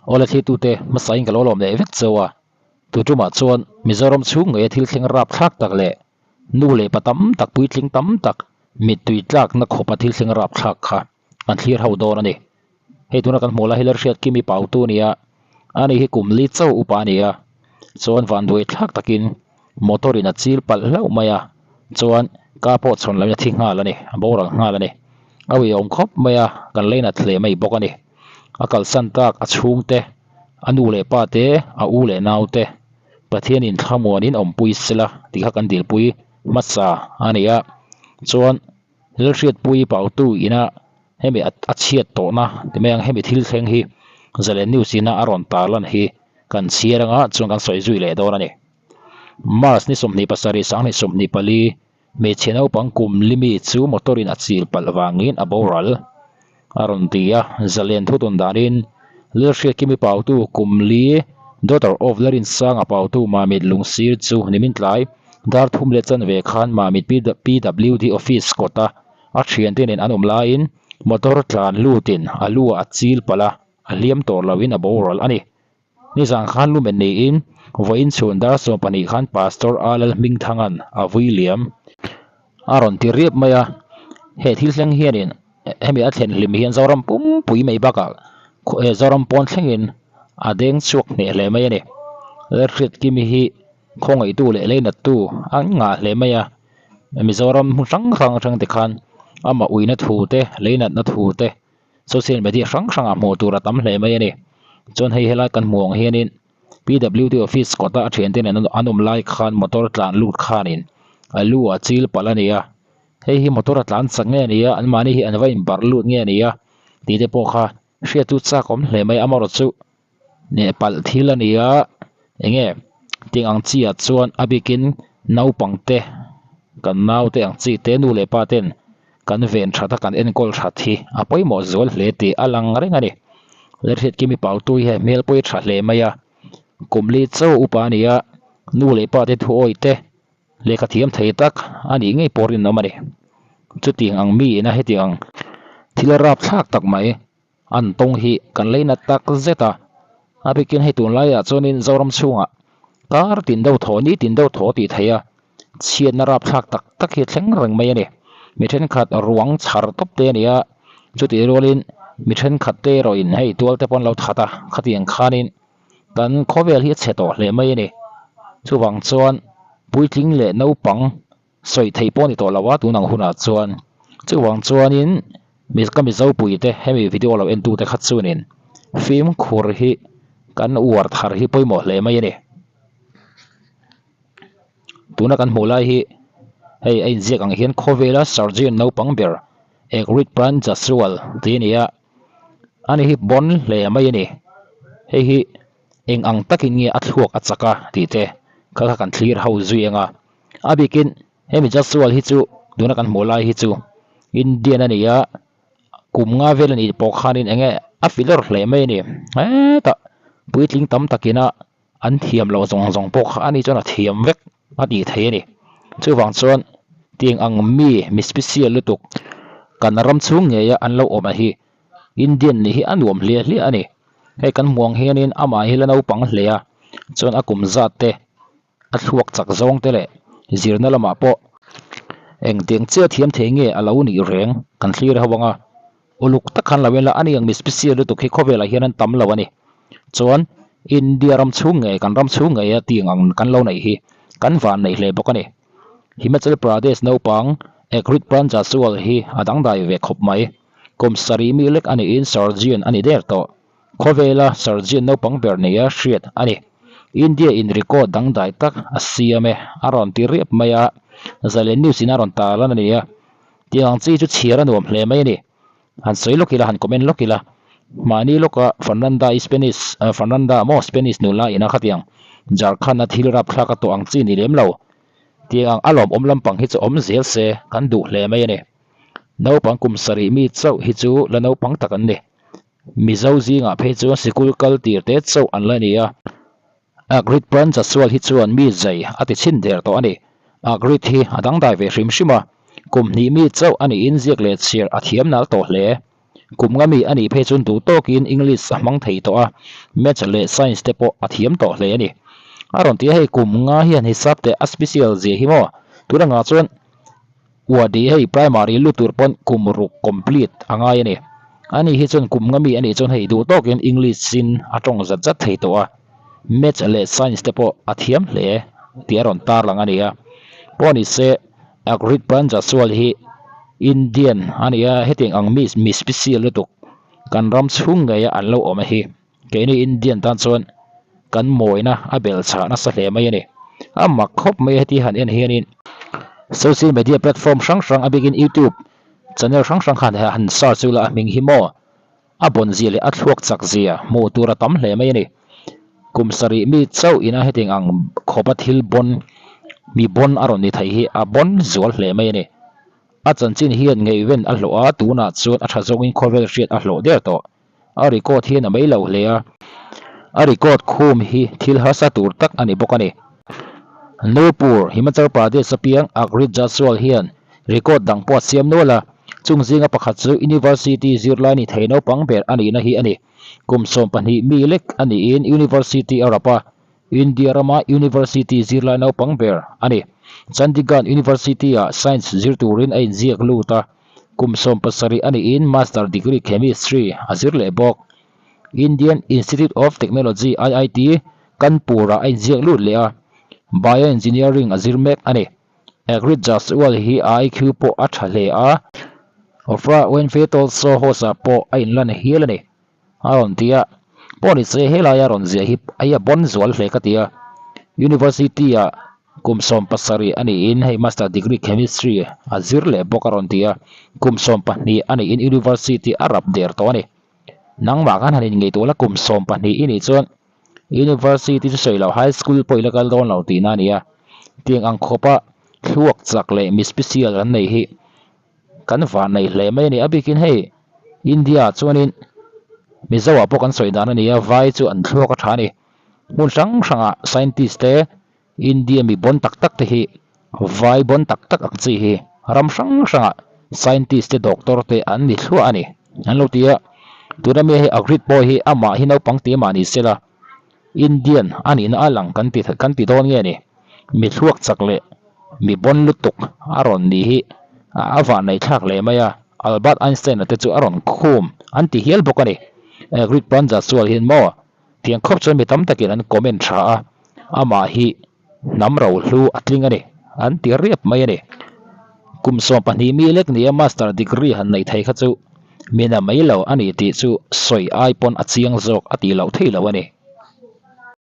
Awle thlitute hmasain ka lo lawm leh vek chauh a, tu tumah chuan Mizoram chhung ngeia thil thleng rapthlak tak leh nu leh pa tam tak puitling tam tak mittui tlakna khawpa thil thleng rapthlak kha kan thlir ho dawn a ni. Hei tuna kan hmuh lai hi Lalhriatkimi pautu a ni a, ani hi kum li chauh upa a ni a, chuan vanduai thlak takin motor in a chil palh hlauh mai a, chuan ka pawh chhawn loin a thi nghal a ni, a boral nghal a ni. A uiawm khawp mai a, kan leinat hle mai bawk a ni. A kalsan tak a chhungte, a nu leh pa te, a u leh nau te Pathianin thlamuanin awmpui sela tih kha kan dilpui hmasa a ni a, chuan Lalhriatpui pautu ina hemi a chhiat tawhna ti mai ang hemi thil thleng hi Zalen News ina a rawn tarlan hi kan chhiar anga chuan kan sawi zui leh dawn a ni. March ni 27 2024 hmeichhe naupang kum limi chu motor in a chil palh vangin a boral a rawn ti a, Zalen thutun danin Lalhriatkimi pautu kum li daughter of Larinsanga pautu Mamit Lungsir chu nimin tlai dar thum leh chanve khan Mamit PWD office kawta A thiante nen an awm laiin motor tlan lutin a lu ah a chil palh a, a hliam tawh loin a boral a ni. Nizan khan lumen niin vawiin chhun dar 12 khan Pastor A Lalhmingthanga'n a vui liam a rawn ti riap mai a. He thil thleng hianin hemi a thlen hlim hian Zoram pumpui mai bakah Zoram pawn thlengin a deng chhuak hneh hle mai a ni. Lalhriatkimi hi khawngaihtu leh leinattu an ngah hle mai a. Mizoram hmun hrang hrang atang te khan amah uina thu te lei natna thu te social media hrang hrang ah hmuh tur a tam hle mai a ni chuan hei helai kan hmuh ang hianin P_W_D office kawta a thiante nen an awm lai khan motor tlan lut khanin a lu ah chil palh a ni a hei hi motor a tlan chak nge a ni a anmahni hi an va inbarh lut nge a ni a tih te pawh kha hriat chu chak awm hle mai amaherawhchu Neh palh thil a ni a, enge ting ang chi ah chuan a bikin naupang te kan nau te ang chi te nu leh pa ten kan ven that a kan enkawl that hi a pawimawh zual hle tih a lang reng a ni. Lalhriatkimi Pautu hi hei hmel pawh hi tha hle mai a, kum li chauh upa a ni a, nu leh pa te thuawi te lehkha thiam thei tak a nih ngei pawh rinawm a ni. Chutiang ang mi ina hetiang ang thil rapthlak tak mai. An tawng hi kan lei nat tak zet a, a bikin hei tunlaiah chuanin Zoram chhungah kar tin deuh thaw, ni tin deuh thaw tih theih a, chhiatna rapthlak tak tak hi a thleng reng mai a ni. Mi thenkhat ruang chhar tawp te a ni a, chutih rualin mi thenkhat te erawhin hei tual te pawh an lo that a, khatiang khanin kan khawvel hi a chhe tawh hle mai a ni. Chuvang chuan puitling leh naupang Sawi theih pawh a ni tawh lo a tun ang hunah chuan. Chuvang chuanin ka Mizo puite hemi video lo entute kha chuanin fimkhur hi kan uar thar hi pawimawh hle mai a ni. Tuna kan hmuh lai hi hei a inziak ang hian khawvela surgeon naupang ber Egrit Pran Jaswal tih a ni a, ani hi bawn hle mai a ni. Hei hi eng ang takin nge a thluak a chak a tih te kha kha kan thlir ho zui ang a. A bikin hemi Jaswal hi chu tuna kan hmuh lai hi chu Indian a ni a, kum nga vel a nih pawh khanin eng nge a filawr hle mai a ni. Hetah puitling tam takina an thiam loh zawng zawng pawh kha ani chuan a thiam vek a tih theih a ni. Chuvang chuan tiang ang mi mi special lutuk kan ram chhung ngeia an lo awm a hi Indian nih hi a nuam hliah hliah a ni. Hei kan hmuh ang hianin amah hi la naupang hle a, chuan a kum zat te a thluak chak zawng te leh zirna lamah pawh engtiang chiah thiam thei nge a lo nih reng kan thlir ho ang a, uluk tak khan lo en la a ni ang mi special lutuk hi khawvelah hian an tam lo a ni. Chuan India ram chhung ngei kan ram chhung ngei a tiang ang kan lo neih hi kan van neih hle bawk a ni. Himachal Pradesh naupang Ekrit Pranjaswal hi a dangdai ve khawp mai. Kum sarih mi lek a niin surgeon a ni der tawh. Khawvela surgeon naupang ber nia hriat a ni. India in record dangdai tak a siam e, a rawn ti riap mai a, Zalen News in a rawn tarlan a ni a. Tiang ang chi chu chhiar a nuam hle mai a ni. Han sawi lawk ila, han comment lawk ila. Mahni lawka Fernanda i Spanish, Fernanda maw Spanish nula ina khatiang Jharkhand a thil rapthlak a tawh ang chi ni lem lo. Tiang ang a lawmawm lampang hi chu awm zel se kan duh hle mai a ni. Naupang kum sarih mi chauh hi chu la naupang tak an ni. Mizo zingah phei chuan sikul kal tir te chauh an la ni a. Agrit Pran Jaswal hi chuan mi zai a ti chhin der tawh a ni. Agrit hi a dangdai ve hrim hrim a, kum hnih mi chauh a niin ziak leh chhiar a thiam nal tawh hle. Kum nga mi a nih phei chuan duh tawkin English a hmang thei tawh a, Maths leh Science te pawh a thiam tawh hle a ni. A rawn ti a, hei kum nga hian hisap teh a special zia hi maw? Tuna ngah chuan Uadi hei primary lut tur pawn kum ruk complete a ngai a ni. Ani hi chuan kum nga mi a nih chuan hei duh tawkin English in a tawng zat zat thei tawh a, Maths leh Science te pawh a thiam hle tih a rawn tarlang a ni a. Pawh ni se Agrit Pranjaswal hi Indian a ni a, hetiang ang mi mi special lutuk kan ram chhung ngeia an lo awm a hi. Keini Indian tan chuan kan mawina a bel chhah nasa hle mai a ni. A mak khawp mai a heti han en hianin social media platform hrang hrang a bikin YouTube channel hrang hrang khan han search ula a hming hi maw a bawn zia leh a thluak chak zia hmuh tur a tam hle mai a ni. Kum sarih mi chauh ina hetiang ang khawpa thil bawn mi bawn a rawn ni thei hi a bawn zual hle mai a ni. A chanchin hian ngaihven a hlawh a, tunah chuan a tha zawngin khawvel hriat a hlawh der tawh. A record hian a mai lo hle a, a record khum hi thil harsa tur tak a ni bawk a ni. Nurpur, Himachal Pradesh a piang Agrit Jaswal hian record dang pawh a siam nual a, chung zinga pakhat chu University zirlai ni thei naupang ber a nihna hi a ni. Kum 12 mi lek a niin University a rap a, India rama University zirlai naupang ber a ni. Chandigarh University-ah Science zir turin a inziak lut a, kum 17 a niin Master Degree Chemistry a zir leh bawk. Indian Institute of Technology, IIT, Kanpur-ah a inziak lut leh a, Bioengineering a zir mek a ni. Agrit Jaswal hi a IQ pawh a tha hle a, Oprah Winfrey Talk Show host-ah pawh a inlan hial a ni. A rawn ti a, pawh ni se helaia rawn ziah hi a ia bawn zual hle ka ti a, University-ah kum 17 a niin hei Master Degree Chemistry a zir leh bawk a rawn ti a, kum 12 a niin University a rap der tawh a ni. Nangmah khan han inngeihtuah la kum 12 i nih chuan University chu sawi loh High School pawh i la kal dawn lo tihna a ni a, tiang ang khawpa thluak chak leh mi special kan nei hi Kan van nei hle mai a ni. A bikin hei India ah chuanin Mizo ah pawh kan sawi dan a ni a, vai chu an thluak a tha a ni. Hmun hrang hrangah scientist te India mi bawn tak tak te hi vai bawn tak tak ang chi hi ram hrang hrangah scientist te doctor te an ni thluah a ni. An lo ti a, tuna mi hei Agrit pawh hi amah hi naupang tih mah ni sela Indian a nihna a lang kan ti kan ti dawn nge ni? Mi thluak chak leh mi bawn lutuk a rawn nih hi a vanneih thlak leh mai a, Albert Einstein-a te chu a rawn khum an ti hial bawk a ni. Greek Panja sual hian maw tiang khawp chuan mi tam takin an comment tha a, amah hi hnam rohlu a tling a ni an ti riap mai a ni. Kum 12 mi lek nia master degree han neih thei kha chu mina mai lo a ni tih chu sawi ai pawn a chiang zawk a tih loh theih lo a ni.